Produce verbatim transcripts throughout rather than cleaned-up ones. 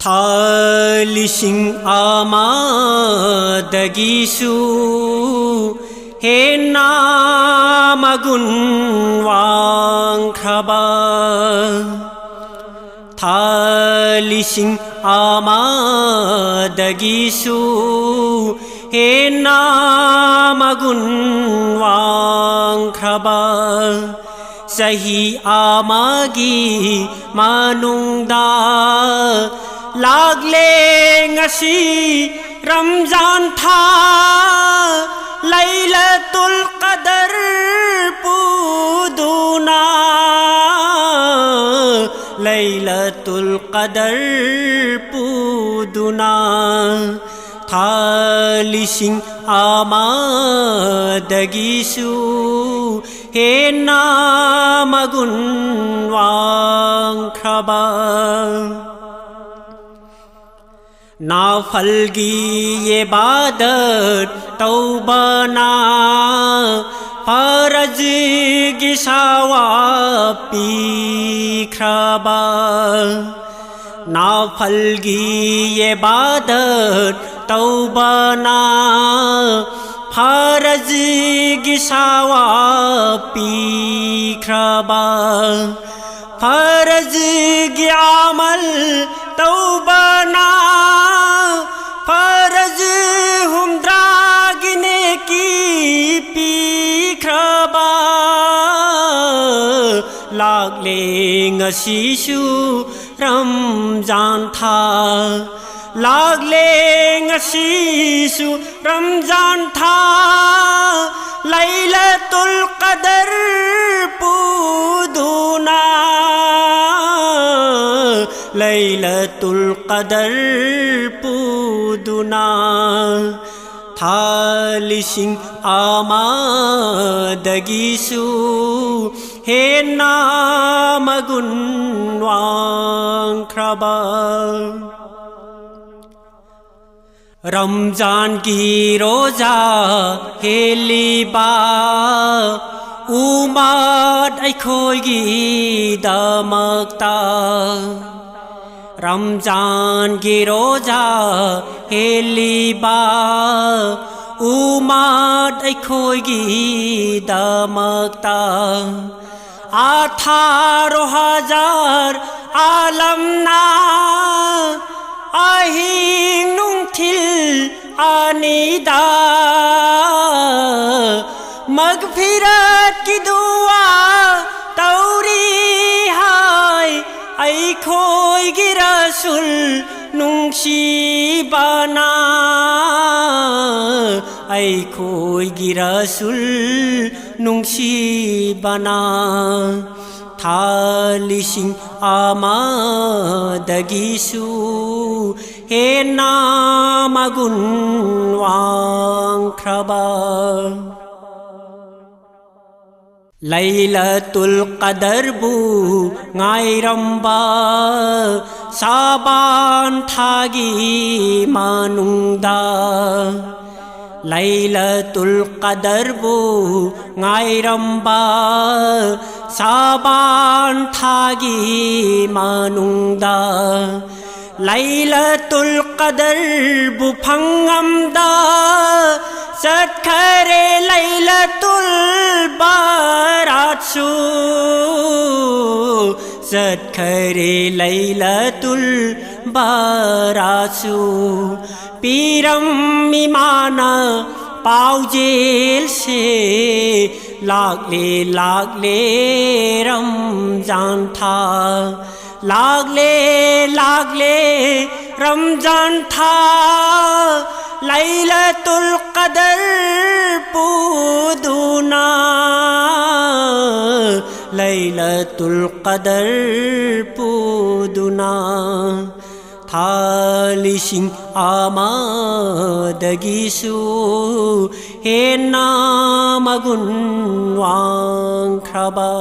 ꯊꯥ ꯂꯤꯁꯤꯡ ꯑꯃꯗꯒꯤꯁꯨ ꯍꯦꯟꯅ ꯃꯒꯨꯟ ꯋꯥꯡꯈ꯭ꯔꯕ, ꯊꯥ ꯂꯤꯁꯤꯡ ꯑꯃꯗꯒꯤꯁꯨ ꯍꯦꯟꯅ ꯃꯒꯨꯟ ꯋꯥꯡꯈ꯭ꯔꯕ, ꯆꯍꯤ ꯑꯃꯒꯤ ꯃꯅꯨꯡꯗ ꯂꯥꯛꯂꯦ ꯉꯁꯤ ꯔꯝꯖꯥꯟ ꯊꯥ, ꯂꯩꯂꯇꯨꯜ ꯀꯗꯔ ꯄꯨꯗꯨꯅ, ꯂꯩꯂꯇꯨꯜ ꯀꯗꯔ ꯄꯨꯗꯨꯅ, ꯊꯥ ꯂꯤꯁꯤꯡ ꯑꯃꯗꯒꯤꯁꯨ ꯍꯦꯟꯅ ꯃꯒꯨꯟ ꯋꯥꯡꯈ꯭ꯔꯕ, ꯅꯐꯜꯒꯤ ꯏꯕꯥꯗꯠ ꯇꯧꯕꯅ ꯐꯔꯖꯒꯤ ꯁꯋꯥꯕ ꯄꯤꯈ꯭ꯔꯕ, ꯅꯐꯜꯒꯤ ꯏꯕꯥꯗꯠ ꯇꯧꯕꯅ ꯐꯔꯖꯒꯤ ꯁꯋꯥꯕ ꯄꯤꯈ꯭ꯔꯕ, ꯐꯔꯖꯒꯤ ꯑꯃꯜ ꯇꯧꯕꯅ ꯐꯔꯖ ꯍꯨꯝꯗ꯭ꯔꯥꯒꯤ ꯅꯦꯀꯤ ꯄꯤꯈ꯭ꯔꯕ, ꯂꯥꯛꯂꯦ ꯉꯁꯤꯁꯨ ꯔꯝꯖꯥꯟ ꯊꯥ, ꯂꯥꯛꯂꯦ ꯉꯁꯤꯁꯨ ꯔꯝꯖꯥꯟ ꯊꯥ, ꯂꯩꯂꯇꯨꯜ ꯀꯗꯔ ꯄꯨꯗꯨꯅ, ꯂꯩꯂꯇꯨꯜ ꯀꯗꯔ ꯄꯨꯗꯨꯅ, ꯊꯥ ꯂꯤꯁꯤꯡ ꯑꯃꯗꯒꯤꯁꯨ ꯍꯦꯟꯅ ꯃꯒꯨꯟ ꯋꯥꯡꯈ꯭ꯔꯕ, ꯔꯝꯖꯥꯟꯒꯤ ꯔꯣꯖꯥ ꯍꯦꯜꯂꯤꯕ ꯎꯃꯠ ꯑꯩꯈꯣꯏꯒꯤꯗꯃꯛꯇ, ꯔꯝꯖꯥꯟꯒꯤ ꯔꯣꯖꯥ ꯍꯦꯜꯂꯤꯕ ꯎꯃꯠ ꯑꯩꯈꯣꯏꯒꯤꯗꯃꯛꯇ ꯑꯊꯥꯔꯣ ꯍꯖꯥꯔ ꯑꯥꯂꯝꯅ ꯑꯍꯤꯡ ꯅꯨꯡꯊꯤꯜ ꯑꯅꯤꯗ ꯃꯒꯐꯤꯔꯠꯀꯤ ꯗꯨꯋꯥ ꯇꯧꯔꯤ ꯍꯥꯏ ꯑꯩꯈꯣꯏꯒꯤ ꯔꯁꯨꯜ ꯅꯨꯡꯁꯤꯕꯅ, ꯑꯩꯈꯣꯏꯒꯤ ꯔꯁꯨꯜ ꯅꯨꯡꯁꯤꯕꯅ꯫ ꯊꯥ ꯂꯤꯁꯤꯡ ꯑꯃꯗꯒꯤꯁꯨ ꯍꯦꯟꯅ ꯃꯒꯨꯟ ꯋꯥꯡꯈ꯭ꯔꯕ ꯂꯩꯂꯇꯨꯜ ꯀꯗꯔꯕꯨ ꯉꯥꯏꯔꯝꯕ ꯁꯥꯕꯥꯟ ꯊꯥꯒꯤ ꯃꯅꯨꯡꯗ, ꯂꯩꯂꯇꯨꯜ ꯀꯗꯔꯕꯨ ꯉꯥꯏꯔꯝꯕ ꯁꯥꯕꯥꯟ ꯊꯥꯒꯤ ꯃꯅꯨꯡꯗ, ꯂꯩꯂꯇꯨꯜ ꯀꯗꯔꯕꯨ ꯐꯪꯉꯝꯗ ꯆꯠꯈꯔꯦ ꯂꯩꯂꯇꯨꯜ ꯕꯔꯥꯠꯁꯨ, ꯆꯠꯈꯔꯦ ꯂꯩꯂꯇꯨꯜ ꯕꯔꯥꯠꯁꯨ꯫ ꯄꯤꯔꯝꯃꯤ ꯃꯥꯅ ꯄꯥꯎꯖꯦꯜꯁꯦ, ꯂꯥꯛꯂꯦ ꯂꯥꯛꯂꯦ ꯔꯝꯖꯥꯟ ꯊꯥ, ꯂꯥꯛꯂꯦ ꯂꯥꯛꯂꯦ ꯔꯝꯖꯥꯟ ꯊꯥ, ꯂꯩꯂꯇꯨꯜ ꯀꯗꯔ ꯄꯨꯗꯨꯅ, ꯂꯩꯂꯇꯨꯜ ꯀꯗꯔ ꯄꯨꯗꯨꯅ꯫ ꯊꯥ ꯂꯤꯁꯤꯡ ꯑꯃꯗꯒꯤꯁꯨ ꯍꯦꯟꯅ ꯃꯒꯨꯟ ꯋꯥꯡꯈ꯭ꯔꯕ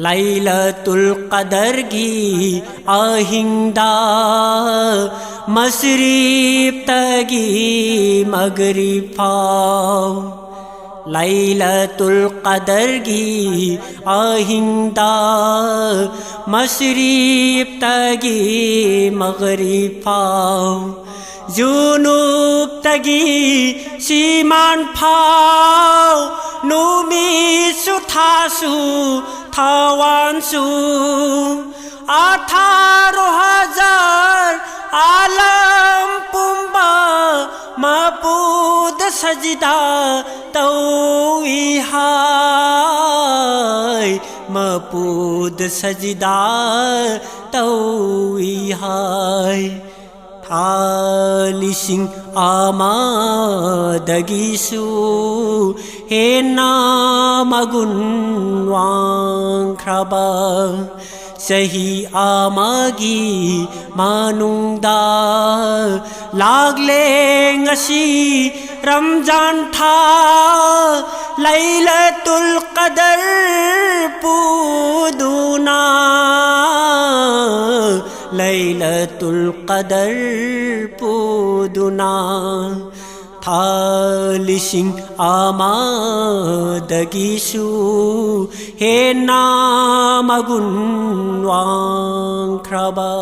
ꯂꯩꯂꯇꯨꯜ ꯀꯗꯔꯒꯤ ꯑꯍꯤꯡꯗ, ꯃꯁꯔꯤꯕꯇꯒꯤ ꯃꯒꯔꯤꯕ ꯐꯥꯎ, ꯂꯥꯏꯂꯥꯇꯨꯜ ꯀꯗꯔꯒꯤ ꯑꯍꯤꯡꯗ ꯃꯁꯔꯤꯕꯇꯒꯤ ꯃꯒꯔꯤꯕ ꯐꯥꯎ, ꯖꯨꯅꯨꯕꯇꯒꯤ ꯁꯤꯃꯥꯟ ꯐꯥꯎ, ꯅꯨꯃꯤꯠꯁꯨ ꯊꯥꯁꯨ ꯊꯋꯥꯟꯁꯨ, ꯑꯊꯥꯔꯣ ꯍꯖꯥꯔ ꯑꯥꯂꯝ ꯄꯨꯝꯕ ꯃꯄꯨꯗ ꯁꯖꯤꯗꯥ ꯇꯧꯏ ꯍꯥꯏ, ꯃꯄꯨꯗ ꯁꯖꯤꯗꯥ ꯇꯧꯏ ꯍꯥꯏ꯫ ꯊꯥ ꯂꯤꯁꯤꯡ ꯑꯃꯗꯒꯤꯁꯨ ꯍꯦꯟꯅ ꯃꯒꯨꯟ ꯋꯥꯡꯈ꯭ꯔꯕ ꯆꯍꯤ ꯑꯃꯒꯤ ꯃꯅꯨꯡꯗ ꯂꯥꯛꯂꯦ ꯉꯁꯤ ꯔꯝꯖꯥꯟ ꯊꯥ, ꯂꯥꯏꯂꯥꯇꯨꯜ ꯀꯗꯔ ꯄꯨꯗꯨꯅ, ꯂꯥꯏꯂꯥꯇꯨꯜ ꯀꯗꯔ ꯄꯨꯗꯨꯅ, ꯊꯥ ꯂꯤꯁꯤꯡ ꯑꯃꯗꯒꯤꯁꯨ ꯍꯦꯟꯅ ꯃꯒꯨꯟ ꯋꯥꯡꯈ꯭ꯔꯕ